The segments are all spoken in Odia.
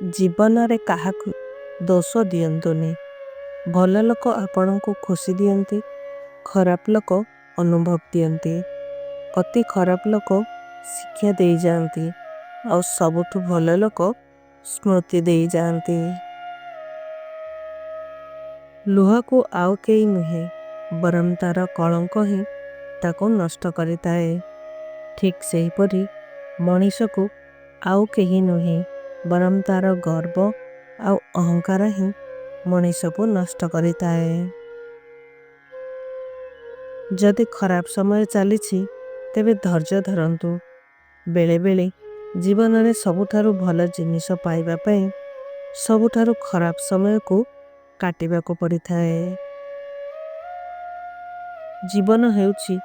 ଜୀବନରେ କାହାକୁ ଦୋଷ ଦିଅନ୍ତୁନି। ଭଲ ଲୋକ ଆପଣଙ୍କୁ ଖୁସି ଦିଅନ୍ତି, ଖରାପ ଲୋକ ଅନୁଭଵ ଦିଅନ୍ତି। ଅତି ଖରାପ ଲୋକ ସିଖ୍ଯା ଦେଈ ଜାନତୀ, ଔର ସବୂତ ଭଲ ଲୋକ ସ୍ମୃତି ଦେଈ ଜାନତୀ। ଲୁହା କୋ ଆଓ କେଈ ନୁହେ, ବରମ ତାରା କଲଂଗ କୋ ହୀ ତାକୋ ନସ୍ଟ କରିତା ହୈ। ଠୀକ ସହୀ ପରୀ ମଣିଷୋ କୋ ଆଓ କେହୀ ନୁହେ, ବରମ ତାରା ଗର୍ବ ଆଓ ଅହଂକାରା ହୀ ମଣିଷୋ କୋ ନସ୍ଟ କରିତା ହୈ। ଜଦେ ଖରାପ ସମଯ ଚାଲୀଚୀ, ତେଵେ ଧର୍ଜା ଧରନ୍ତୁ। ବେଲେ ବେଲେ ଜୀଵନାନେ ସବୁଥାରୂ ଭଲା ଜିନିଷୋ ପାଈବା ପାଈ, ସବୁଥାରୂ ଖରାପ ସମଯ କୋ କାଟୀବା କୋ ପରୀ ଥାଏ। ଜୀଵନ ହୈ ଉଚୀ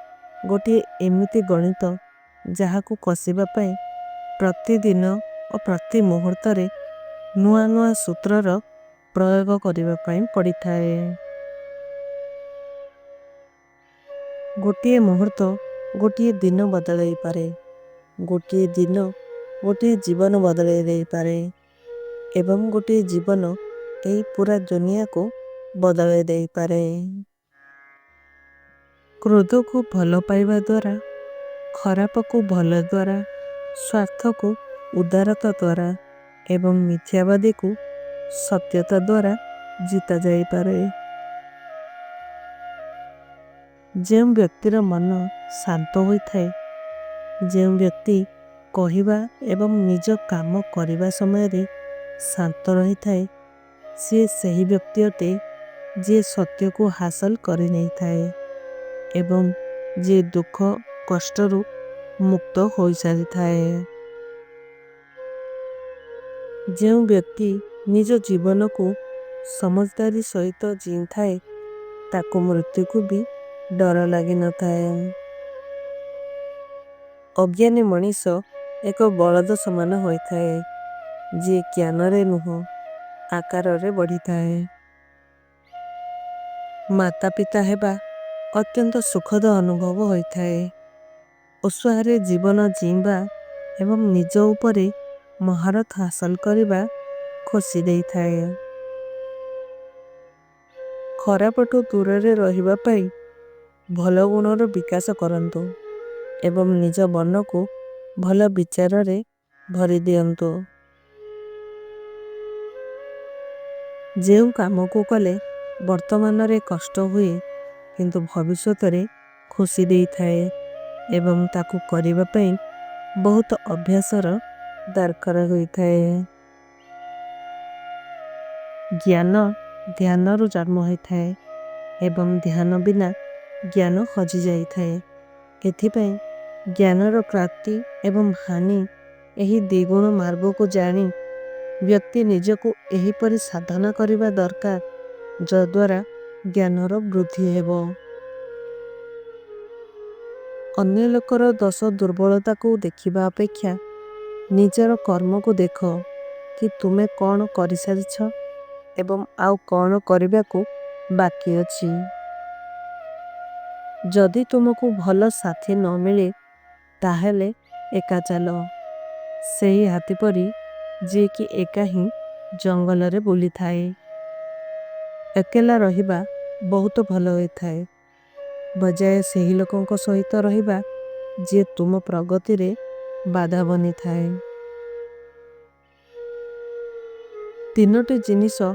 ଗୋଟୀ ଏମୁତି ଗଣିତ ଜହାଂ କୋ କସିବା ପାଈ ପ୍ରତି ଦିନୋ ଔର ପ୍ରତି ମୁହର୍ତରେ ନୁଆ ନୁଆ ସୁତ୍ରର ପ୍ରଯାଗ କରୀବା ପାଈ ପରୀ ଥାଏ। ଗୋଟୀ ମୁହର୍ତୋ ଗୋଟୀ ଦିନୋ ବଦଲେଈ ପାରେ, ଗୋଟୀ ଦିନୋ ଗୋଟୀ ଜୀଵନ ବଦଲେଈ ପାରେ, ଏବଂଗ ଗୋଟୀ ଜୀଵନ ଏଇ ପୁରା ଜୁନିଯା କୋ ବଦଲେଈ ପାରେ। କ୍ରୋଧୋ କୋ ଭଲୋ ପାଈବା ଦ୍ଵାରା, ଖରାପ କୋ ଭଲୋ ଦ୍ଵାରା, ସ୍ଵାର୍ଥ କୋ ଉଦାରତା ଦ୍ଵାରା, ଏବଂଗ ମିଥ୍ଯାବାଦେ କୋ ସତ୍ଯତା ଦ୍ଵାରା ଜିତା ଜାଈ ପାରେ। ଜେମ ବ୍ଯକ୍ତିର ମନନ ସାନ୍ତୋ ହୋଈ ଥାଈ, ଜେମ ବ୍ଯକ୍ତି କହିବା ଏବଂଗ ନିଜୋ କାମୋ କରୀବା ସମଯରେ ସାନ୍ତୋ ରହୀ ଥାଈ, ସେ ସହୀ ବ୍ଯକ୍ତିଯୋ ତେ ଜେ ସତ୍ଯୋ କୋ ହାସଲ କରେ ନହୀଂ ଥାଈ, ଏବଂଗ ଜେ ଦୁଖୋ କଷ୍ଟରୋ ମୁକ୍ତୋ ହୋଈ ସାରୀ ଥାଈ। ଜେମ ବ୍ଯକ୍ତି ନିଜୋ ଜୀବନୋ କୋ ସମଝଦାରୀ ସହୀତୋ ଜୀନ ଥାଈ, ତାକୋ ମୁରୁତ୍ଯ କୋ ଭୀ ଡରା ଲାଗେ ନ ଥାଈ। ଅଗ୍ଯାନୀ ମନୀସୋ ଏକ ବଲଦ ସମାନ ହୋଈ ଥାଈ, ଜେ କ୍ଯାନରେ ନୁହୋ, ଆକାରରେ ବଢୀ ଥାଈ। ମାତା ପିତା ହେବା ଅତ୍ଯଂତ ସୁଖଦ ଅନୁଭଵ ହୋଈ ଥାଈ। ଉସ୍ଵାରେ ଜୀବନ ଜୀଂବା ଏବଂଗ ନିଜୋ ଉପରେ ମହରତ ହାସଲ କରେବା ଖୋଶୀ ଦେଈ ଥାଈ। ଖରାପଟୋ ତୁରରେ ରହିବା ପାଈ ଭଲଗୁଣୋର ବିକାସ କରନ୍ତୋ ଏବଂଗ ନିଜା ବନନ କୋ ଭଲା ବିଚାରରେ ଭରୀ ଦିଯନ୍ତୋ। ଜେଉଂ କାମୋ କୋ କଲେ ବର୍ତମାନରେ କସ୍ଟୋ ହୁଏ କିଂଟୁ ଭଵିଷୋତରେ ଖୋଶୀ ଦେଈ ଥାଏ ଏବଂଗ ତାକୋ କରୀବା ପାଈ ବହୁତ ଅଭ୍ଯାସର ଦରକର ହୁଈ ଥାଏ। ଜ୍ଯାନ ଧ୍ଯାନର ଜର୍ମ ହୈ ଥାଏ ଏବଂଗ ଧ୍ଯାନ ବିନା ଜ୍ଯାନ ଖଜୀ ଜାଈ ଥାଏ। ଇଥୀ ପାଈ ଜ୍ଯାନର ପ୍ରାପ୍ତି ଏବଂଗ ହାନୀ ଏହୀ ଦେଗୁଣ ମାର୍ଗୋ କୋ ଜାନୀ ଵ୍ଯକ୍ତି ନିଜୋ କୋ ଏହୀ ପରୀ ସାଧନା କରୀବା ଦରକାର ଜଦ୍ଵାରା ଜ୍ଯାନର ବ୍ରୁଧୀ ହୈ। ଅନ୍ଯ ଲୋକରୋ ଦସୋ ଦୁର୍ବଲତା କୋ ଦେଖିବା ଅପେକ୍ଷା ନିଜରୋ କର୍ମୋ କୋ ଦେଖୋ କି ତୁମେଂ କୌନ କରୀ ସାରିଛା ଏବଂଗ ଆଓ କୌନ କରୀବା କୋ ବାକୀ ହୋଚୀ। ଜଦୀ ତୁମ୍ହୋଂ ଭଲା ସାଥୀ ନୌ ମିଲେ, ତାହଲେ ଏକା ଚାଲୋ। ସେହୀ ହାଥୀ ପରୀ ଜେ କି ଏକା ହୀ ଜଂଗଲରେ ବୁଲୀ ଥାଈ। ଏକେଲା ରହିବା ବହୁତ ଭଲା ହୋଈ ଥାଈ। ବଜାଯେ ସେହୀ ଲୋକୋଂ କୋ ସହୀତା ରହିବା ଜେ ତୁମ୍ହ ପ୍ରଗତିରେ ବାଧା ବନୀ ଥାଈ। ତିନୋଟୀ ଜିନିସୋ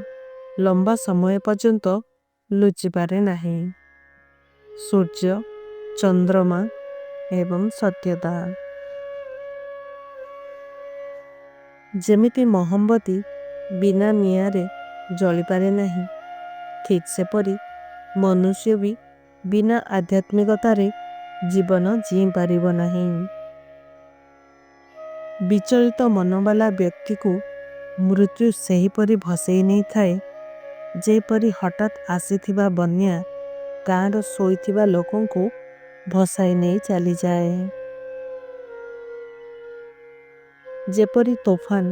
ଲଂବା ସମଯେ ପଜନତୋ ଲୁଚୀ ପାରେ ନହୀଂ। ସୂର୍ଜ୍ଯ, ଚଂଦ୍ରମା ଏବଂଗ ସତ୍ଯଦା। ଜେମିତୀ ମହମ୍ବତୀ ବିନା ନିଯାରେ ଜଲୀ ପାରେ ନହୀଂ। ଠୀକ ସେ ପରୀ ମନୁଷ୍ଯ ଭୀ ବିନା ଅଧ୍ଯାତ୍ମିକତାରେ ଜୀବନ ଜୀନ ପାରୀବ ନହୀଂ। ବିଚଲିତ ମନୋବଲା ବ୍ଯକ୍ତି କୋ ମୁରୁତ୍ଯୁ ସହୀ ପରୀ ଭସେ ନହୀଂ ଥାଈ। ଜେ ପରୀ ହଟତ ଆସୀ ଥିବା ବନ୍ଯା କାର ସୋଈ ଥିବା ଲୋକୋଂ କୋ ଭସାଈ ନହୀଂ ଚାଲୀ ଜାଏ। ଜେ ପରୀ ତୋଫାନ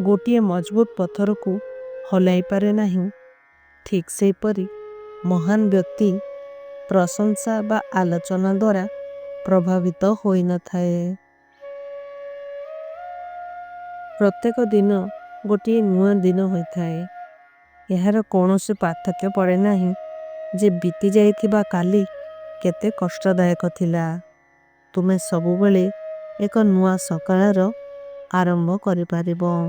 ଗୋଟିଯେ ମଜବୂତ ପଥର କୋ ହଲାଈ ପାରେ ନହୀଂ। ଠୀକ ସେ ପରୀ ମହାନ ବ୍ଯକ୍ତି ପ୍ରସଂସା ବା ଆଲଚନା ଦୋରା ପ୍ରଭାବିତ ହୋଈ ନ ଥାଏ। ପ୍ରତ୍ଯକ ଦିନ ଗୋଟିଏ ନୁଆ ଦିନ ହୋଈ ଥାଏ। ଯହାର କୌନୋଂ ସେ ପାର୍ଥକ୍ଯୋ ପଡେ ନହୀଂ ଜେ ବିତୀ ଜାଈ ଥିବା କାଲୀ କେତେ କଶ୍ଟଦାଯକ ଥିଲା। ତୁମେଂ ସବୁବଲେ ଏକ ନୁଆ ସକାଲାରୋ ଆରଂଭ କରୀ ପାରିବୋଂ।